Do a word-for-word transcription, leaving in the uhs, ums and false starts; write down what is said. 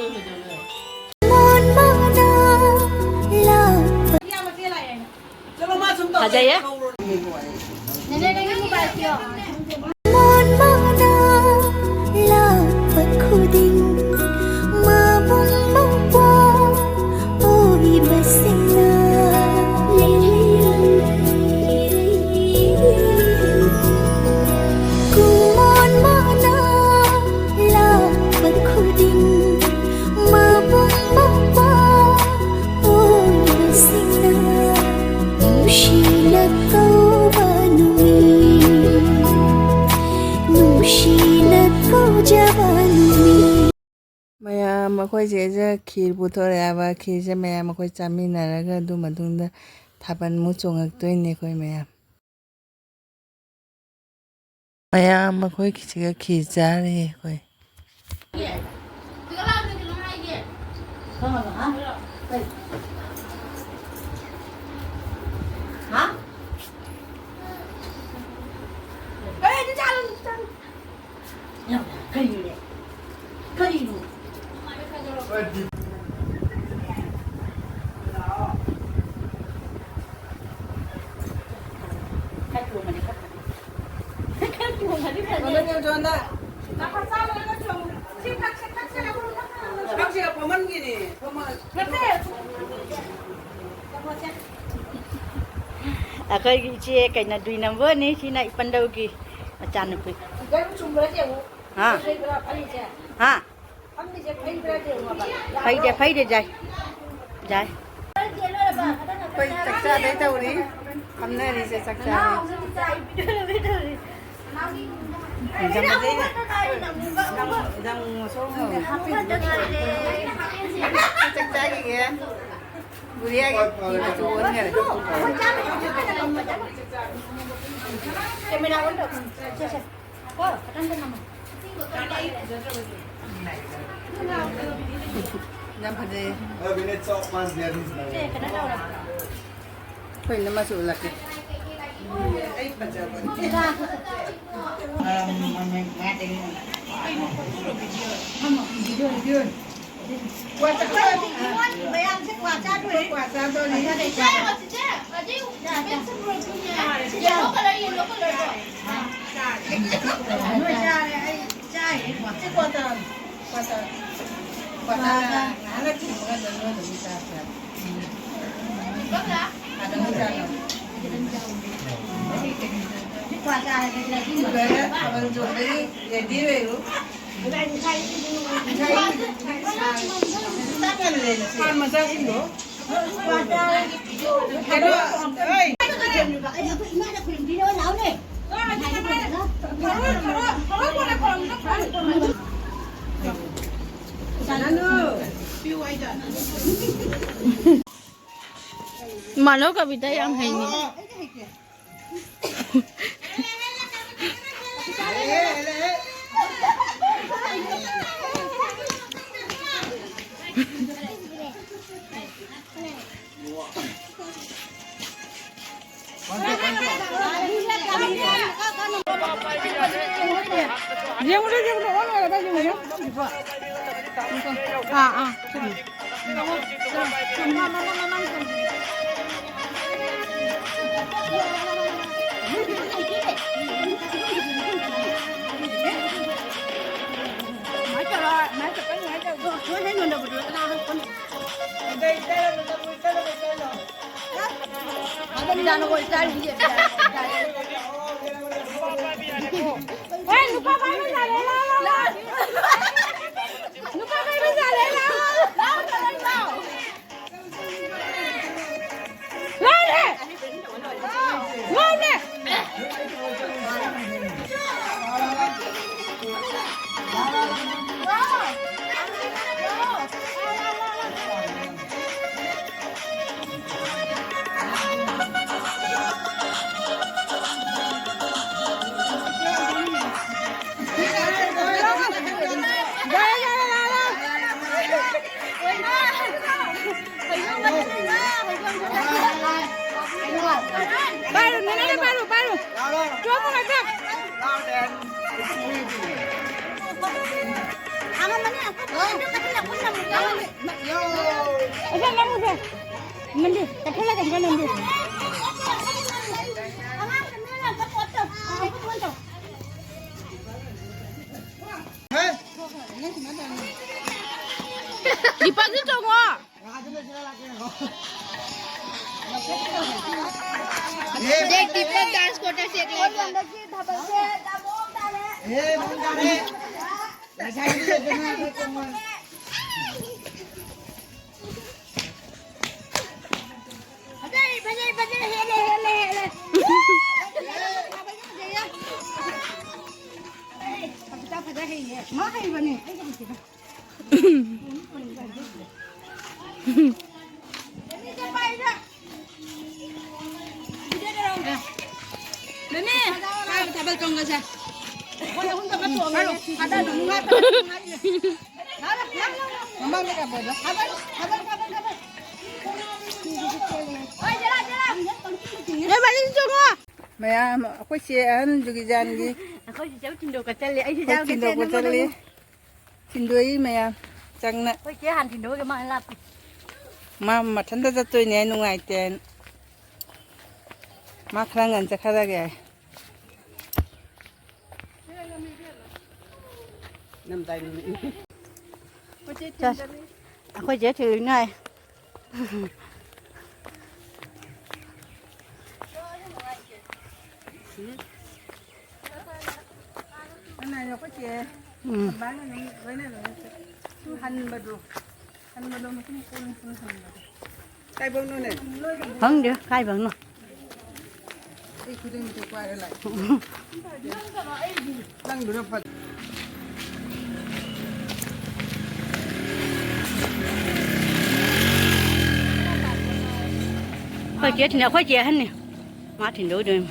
ꯃꯣꯟ ꯃꯣꯟꯅ ꯂꯥꯛꯄ ꯐꯖꯩꯌꯦ꯫ ꯃꯣꯟ ꯃꯣꯟꯅ ꯂꯥꯛꯄ ꯈꯨꯗꯤꯡ ꯃꯕꯨꯡ ꯃꯧꯄ꯭ꯋꯥ ꯑꯣꯏꯕꯁꯤꯡꯅ ꯂꯩꯔꯤ꯫ ꯀꯨꯃꯣꯟ ꯃꯣꯟꯅ ꯂꯥꯛꯄ ꯈꯨꯗꯤꯡ ꯃꯕꯨꯡ ꯃꯧꯄ꯭ꯋꯥ ꯑꯣꯏꯕꯁꯤꯡꯅ ꯅꯨꯡꯁꯤꯅ ꯀꯧꯕ ꯅꯨꯃꯤꯠ, ꯅꯨꯡꯁꯤꯅ ꯀꯧꯖꯕ ꯅꯨꯃꯤꯠ꯫ ꯃꯌꯥꯝ, ꯑꯩꯈꯣꯏ ꯆꯦꯁꯦ ꯈꯤꯔ ꯄꯨꯊꯣꯔꯛꯑꯦꯕ꯫ ꯈꯤꯔꯁꯦ ꯃꯌꯥꯝ ꯑꯩꯈꯣꯏ ꯆꯥꯃꯤꯟꯅꯔꯒ ꯑꯗꯨ ꯃꯇꯨꯡꯗ ꯊꯥꯕꯜꯃꯨꯛ ꯆꯣꯡꯉꯛꯇꯣꯏꯅꯦ ꯑꯩꯈꯣꯏ ꯃꯌꯥꯝ꯫ ꯃꯌꯥꯝ ꯑꯩꯈꯣꯏ ꯈꯤꯔꯁꯤꯒ ꯈꯤꯔ ꯆꯥꯔꯤ ꯑꯩꯈꯣꯏ꯫ ꯀꯔꯤꯅꯣ? ꯀꯔꯤꯅꯣ? ꯈꯔ ꯇꯣꯡꯉꯗꯤ ꯈꯔ ꯐꯅꯤ꯫ ꯈꯔ ꯇꯣꯡꯉꯗꯤ ꯐꯅꯤ꯫ ꯅꯠꯇꯦ꯫ ꯑꯩꯈꯣꯏꯒꯤ ꯏꯆꯦ ꯀꯩꯅꯣ ꯗꯨꯏ ꯅꯝꯕꯔꯅꯤ, ꯁꯤꯅ ꯏꯄꯟꯗꯧꯒꯤ ꯃꯆꯥꯅꯨꯄꯤ꯫ ꯐꯤꯒꯔꯕꯨ ꯆꯨꯝꯕ꯭ꯔꯥ ꯌꯦꯡꯉꯨ꯫ ꯍꯥ? ꯐꯤꯒꯔ ꯐꯤꯒꯔ ꯐꯝꯃꯤꯁꯦ꯫ ꯍꯥ? ꯐꯝꯃꯤꯁꯦ ꯐꯩꯕ꯭ꯔꯥ ꯌꯦꯡꯉꯣꯕ꯫ ꯐꯩꯗꯦ, ꯐꯩꯗꯦ, ꯖꯥꯏ꯫ ꯖꯥꯏ꯫ ꯑꯩꯈꯣꯏ ꯆꯥꯛ ꯆꯥꯗꯣꯏ ꯇꯧꯔꯤ꯫ ꯐꯝꯅꯔꯤꯁꯦ ꯆꯥꯛ ꯆꯥꯔꯤ꯫ ꯅꯪ, ꯅꯪ ꯁꯣꯝ ꯆꯥꯛ ꯆꯥꯈꯤꯒꯦ꯫ ꯕꯨꯔꯤꯌꯥꯒꯤ ꯐꯤ ꯃꯆꯨ ꯑꯣꯟꯈꯔꯦ꯫ ꯌꯥꯝ ꯐꯖꯩꯌꯦ꯫ ꯑꯩꯈꯣꯏ ꯏꯅꯝꯃꯁꯨ ꯎꯠꯂꯛꯀꯦ꯫ ꯑꯩ ꯐꯖꯕꯅꯤ꯫ ꯀꯩꯅꯣ ꯐꯣꯇꯣꯔꯣ ꯚꯤꯗꯤꯑꯣꯔꯣ? ꯐꯝꯃꯣ, ꯚꯤꯗꯤꯑꯣ, ꯚꯤꯗꯤꯑꯣꯅꯤ꯫ ꯀ꯭ꯋꯥ ꯆꯥ-, ꯃꯌꯥꯝꯁꯦ ꯀ꯭ꯋꯥ ꯆꯥꯗꯣꯔꯤ꯫ ꯀ꯭ꯋꯥ ꯆꯥꯗꯣꯔꯤ꯫ ꯆꯤꯆꯦ, ꯍꯧꯖꯤꯛ ꯃꯤꯛꯁ ꯐ꯭ꯔꯨꯠꯇꯨꯅꯦ꯫ ꯌꯦꯜꯂꯣ ꯀꯂꯔ, ꯌꯦꯜꯂꯣ ꯀꯂꯔꯗꯣ꯫ ꯅꯣꯏ ꯆꯥꯔꯦ, ꯑꯩ ꯆꯥꯔꯦ ꯀ꯭ꯋꯥ꯫ ꯁꯤ ꯀ꯭ꯋꯥ ꯆꯥ-, ꯀ꯭ꯋꯥ ꯆꯥ-, ꯀ꯭ꯋꯥ ꯆꯥ ꯉꯥꯏꯍꯥꯛ ꯂꯩꯔ ꯊꯤꯡꯕꯒ ꯑꯗꯨꯝ ꯅꯣꯏ ꯑꯗꯨꯝ ꯆꯥꯁꯦ ꯍꯥꯏꯕ꯫ ꯑꯗꯨꯝ ꯆꯥ-, ꯁꯤ ꯀ꯭ꯋꯥ ꯆꯥꯔꯒꯦ꯫ ꯂꯣꯏꯔꯦ, ꯊꯥꯕꯜ ꯆꯣꯡꯕꯒꯤ ꯔꯦꯗꯤ ꯑꯣꯏꯔꯨ꯫ ꯄꯥꯟ ꯃꯆꯥꯁꯤꯡꯗꯣ꯫ ꯀꯩꯅꯣ, ꯑꯩ꯫ ꯃꯥꯅꯣ ꯀꯕꯤꯇꯥ ꯌꯥꯝ ꯍꯩꯅꯤ꯫ ꯌꯦꯡꯉꯨꯁꯦ, ꯌꯦꯡꯉꯨꯁꯦ, ꯑꯣꯟ ꯑꯣꯏꯔꯕ ꯌꯦꯡꯉꯨꯁꯦ꯫ ꯑꯥ, ꯑꯥ꯫ ꯍꯣꯏ, ꯅꯨꯄꯥ ꯄꯥꯏꯕ ꯌꯥꯔꯦ, ꯂꯥꯎ, ꯂꯥꯎ, ꯂꯥꯎ꯫ ꯅꯨꯄꯥ ꯄꯥꯏꯕ ꯌꯥꯔꯦ, ꯂꯥꯎ, ꯂꯥꯎ, ꯂꯥꯎ, ꯂꯥꯎ꯫ ꯂꯥꯎꯅꯦ! ꯂꯥꯎꯅꯦ! ꯄꯥꯏꯔꯨ, ꯅꯦꯅꯦꯅ ꯄꯥꯏꯔꯨ, ꯄꯥꯏꯔꯨ꯫ ꯆꯣꯞꯄꯨ ꯉꯥꯛꯇ꯫ ꯑꯁꯦ, ꯅꯪ ꯎꯁꯦ꯫ ꯅꯪꯗꯤ ꯀꯛꯊꯠꯂꯒ ꯑꯃꯨꯛꯀ ꯅꯪꯗꯤ꯫ ꯗꯤꯄꯛꯁꯨ ꯆꯣꯡꯉꯣ꯫ ꯗꯦ, ꯗꯤꯄꯛ dance quarter ꯁꯦ ꯂꯩꯕ꯫ ꯐꯖꯩ, ꯐꯖꯩ, ꯐꯖꯩ, ꯍꯦꯜꯂꯦ, ꯍꯦꯜꯂꯦ, ꯍꯦꯜꯂꯦ꯫ ꯐꯖ, ꯐꯖ ꯍꯩꯌꯦ꯫ ꯃꯥ ꯍꯩꯕꯅꯦ, ꯑꯩ ꯍꯩꯇꯦꯗ꯫ ꯃꯃꯤ, ꯊꯥꯕꯜ ꯆꯣꯡꯉꯁꯦ꯫ ꯑꯩꯈꯣꯏ ꯑꯍꯨꯝ ꯊꯥꯕꯜ ꯆꯣꯡꯉꯁꯦ꯫ ꯃꯃꯥꯡꯗ ꯀꯥꯄꯣꯗꯣ꯫ ꯊꯥꯕꯜ, ꯊꯥꯕꯜ, ꯊꯥꯕꯜ, ꯊꯥꯕꯜ꯫ ꯅꯣꯏ ꯃꯔꯤ ꯆꯣꯡꯉꯣ꯫ ꯃꯌꯥꯝ ꯑꯩꯈꯣꯏ ꯆꯦ ꯑꯍꯟ ꯖꯨꯒꯤꯖꯥꯟꯒꯤ ꯑꯩꯈꯣꯏ ꯆꯦ ꯊꯤꯟꯗꯣꯛꯄ ꯆꯠꯂꯤ꯫ ꯑꯩꯁꯨ ꯑꯩꯈꯣꯏ ꯌꯥꯎꯒꯦ ꯊꯤꯟꯗꯣꯛꯄ ꯆꯠꯂꯤ꯫ ꯅꯪꯉꯣꯟꯗ꯫ ꯊꯤꯟꯗꯣꯛꯏ ꯃꯌꯥꯝ ꯆꯪꯅ꯫ ꯑꯩꯈꯣꯏ ꯆꯦ ꯍꯥꯟꯅ ꯊꯤꯟꯗꯣꯛꯑꯒ ꯃꯥ ꯂꯥꯞꯄꯤ꯫ ꯃꯥ ꯃꯊꯟꯇ ꯆꯠꯇꯣꯏꯅꯦ ꯍꯥꯏ ꯅꯨꯡꯉꯥꯏꯇꯦꯅ꯫ ꯃꯥ ꯈꯔ ꯉꯟ ꯆꯠꯈ꯭ꯔꯒꯦ ꯍꯥꯏ꯫ ꯆꯠ꯫ ꯑꯩꯈꯣꯏ ꯆꯦ ꯊꯤꯜꯂꯤꯅꯦ ꯍꯥꯏ꯫ ꯎꯝ꯫ ꯍꯟꯕꯗꯣ꯫ ꯍꯟꯕꯗꯣ ꯃꯇꯨꯡ ꯀꯣꯟ ꯀꯣꯟ ꯍꯟꯕꯗꯣ꯫ ꯀꯥꯏꯕꯧꯅꯣꯅꯦ? ꯈꯪꯗꯦ ꯀꯥꯏꯕꯧꯅꯣ꯫ ꯑꯩ ꯈꯨꯗꯩ ꯃꯇꯦꯛ ꯄꯥꯏꯔ ꯂꯥꯛꯑꯦ꯫ ꯅꯪꯗꯨꯅ ꯐꯠ꯫ ꯑꯩꯈꯣꯏ ꯆꯦ ꯊꯤꯟ-, ꯑꯩꯈꯣꯏ ꯆꯦ ꯑꯍꯟꯅꯤ꯫ ꯃꯥ ꯊꯤꯟꯗꯣꯛꯎꯗꯣꯏꯅꯤ꯫